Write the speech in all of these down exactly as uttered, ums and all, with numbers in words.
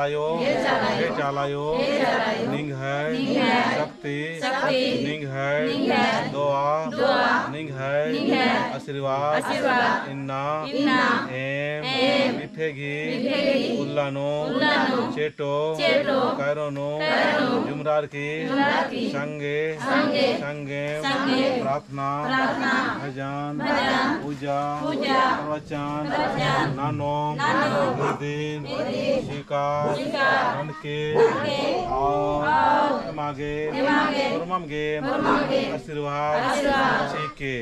आयो, हे चाला आयो, निंग्है शक्ति, निंग्है दुआ, निंग्है आशीर्वाद, इन्ना एम बिफे गही उल्ला नू चेटो कैरो नू जुमरार की संगे संगे प्रार्थना, भजन, पूजा, प्रवचन ननोम। इदिन स्वीकार ननके और एमा गे होरमम गे आशीर्वाद चिके।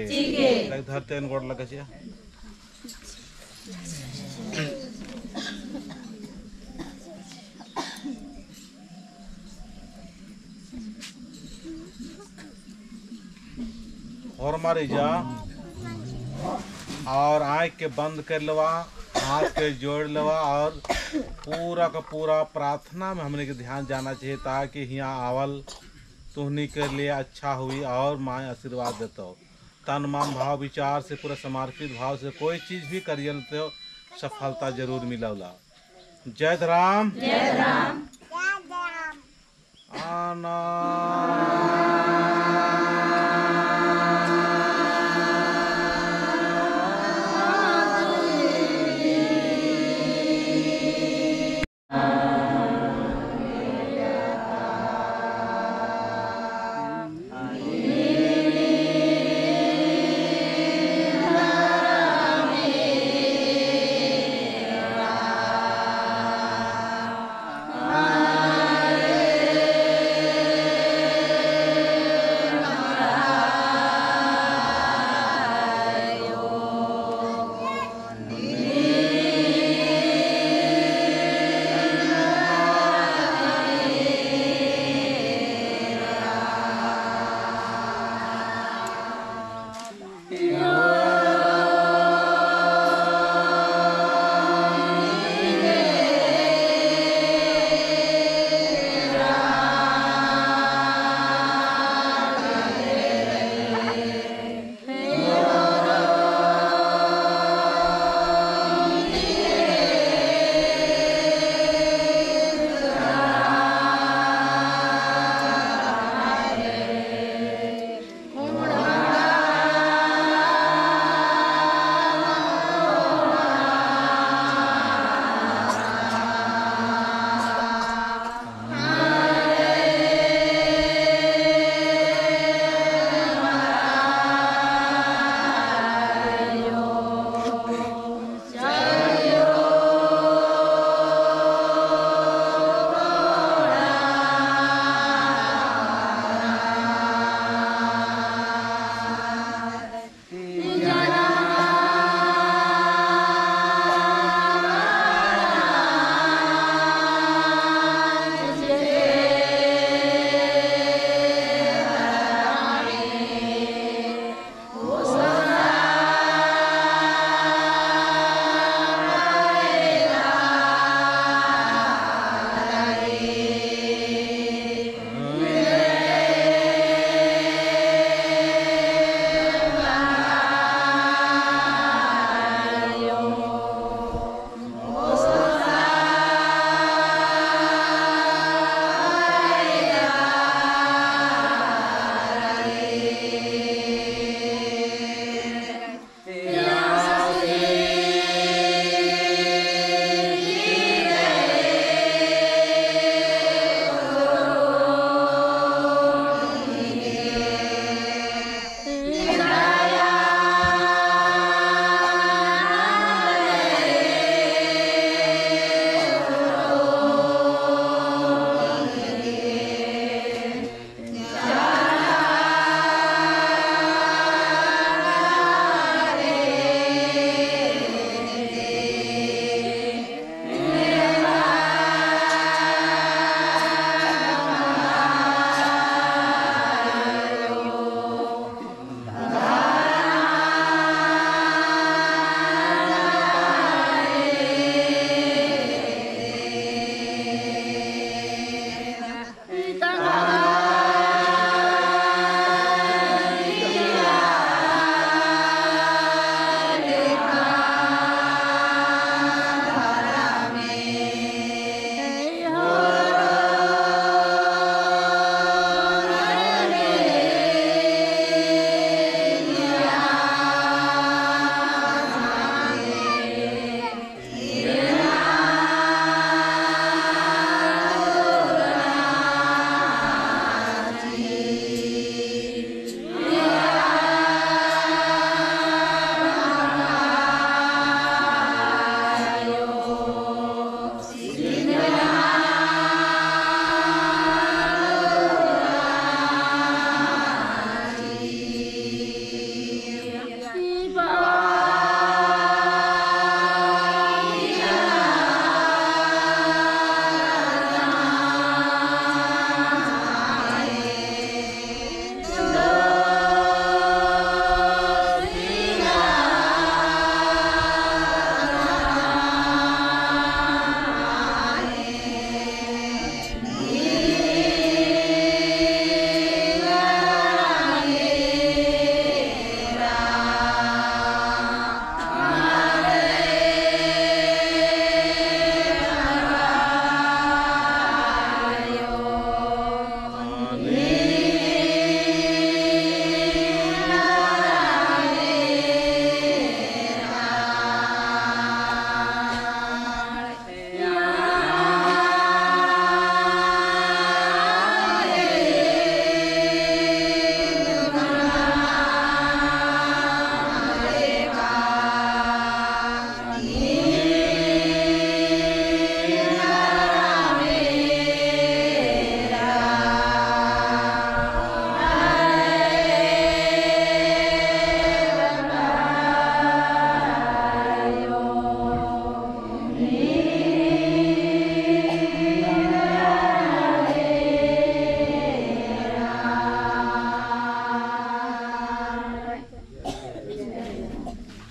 लग धरते गोड़ लगा चिआ। होरमारिजा और आँख के बंद कर लेवा, हाथ के जोड़ लेवा और पूरा का पूरा प्रार्थना में हमने के ध्यान जाना चाहिए, ताकि हियाँ आवल तुहनी के लिए अच्छा हुई और माय आशीर्वाद देतो। तन मन भाव विचार से पूरा समर्पित भाव से कोई चीज भी करियन तो सफलता जरूर मिलवला। जय धरम। जय धरम। आना।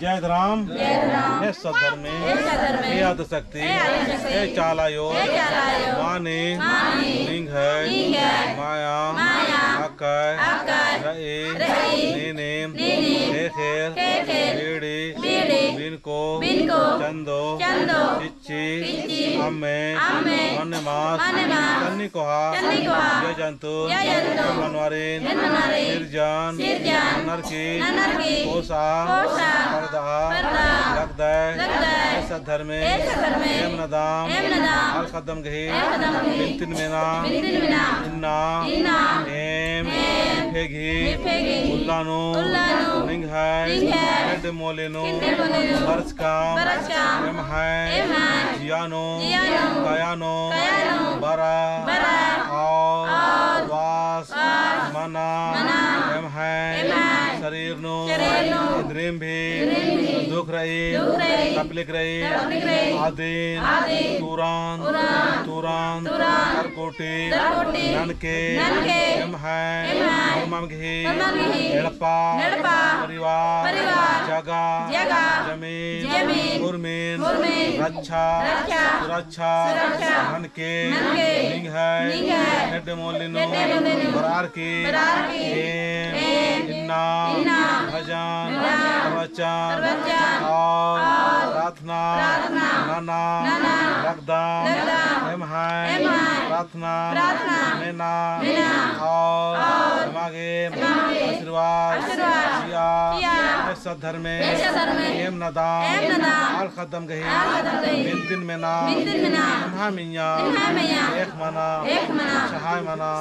जय धरम। जय धरम। हे सद्धर्मे। हे सद्धर्मे। हे आदिशक्ति। हे आदिशक्ति। हे चाला अयो। हे चाला अयो। मानिम। मानिम। निंग्है। निंग्है। माया। माया। अक्कय। अक्कय। रई। रई। नीनिम। नीनिम। ख़ेख़ेल। ख़ेख़ेल। बीड़ी। बीड़ी। बिनको। बिनको। चंदो। चंदो। चिच्ची। चिच्ची। अम्मे। अम्मे। मन्ने मास। मन्ने मास। चन्नी कोहा। चन्नी कोहा। या जंतु। या जंतु। एन मनवारिन। एन मनवारिन। सिरजन। सिरजन। ननर की। ननर की। कोसा। कोसा। परदआ। परदआ। लगदय। लगदय। ए सद्धर्मे। ए सद्धर्मे। एम नदाम। एम नदाम। आल ख़द्दम गही। आल ख़द्दम गही। बिनतिन मेना। बिनतिन मेना। इन्ना। इन्ना। एम। एम। निफेगी। निफेगी। उल्ला नू। उल्ला नू। निंग्है। निंग्है। खेड्डे मोले नू। खेड्डे मोले नू। बरचकम। बरचकम। एम्है। एम्है। जिया नू। जिया नू। काया नू। काया नू। बरा। बरा। और। और। वास। वास। मना। मना। एम्है। एम्है। शरीर नू। शरीर नू। इन्द्रिम भी। इन्द्रिम भी। दुख रई। दुख रई। तकलीफ रई। तकलीफ रई। आदिन। आदिन। तुरंत। तुरंत। तुरंत। तुरंत। दरकोटी। दरकोटी। ननके। ननके। एम्है। एम्है। होरमम गही। होरमम गही। एड़पा। एड़पा। परिवार। परिवार। जगह। जगह। जमीन। जमीन। उर्मिन। उर्मिन। रक्षा। रक्षा। सुरक्षा। सुरक्षा। ननके। ननके। निंग्है। निंग्है। खेड्डे मोले नू। खेड्डे मोले नू। बरअर की। बरअर की। एम। एम। इन्ना। इन्ना। भजन। भजन। प्रवचन। प्रवचन। और। और। प्रार्थना। प्रार्थना। नना। नना। लगदम। लगदम। एम्है। एम्है। प्रार्थना। प्रार्थना। मेना। मेना। और। और। एमा गे। एमा गे। आशीर्वाद। आशीर्वाद। चिआ। चिआ। ए सद्धर्मे। ए सद्धर्मे। एम नदाम। एम नदाम। आल ख़द्दम गही। आल ख़द्दम गही। बिनतिन मेना। बिनतिन मेना। एम्है मइय्याँ। एम्है मइय्याँ। एख़ मना। एख़ मना। सहाय मना।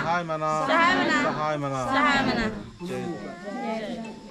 सहाय मना। जय।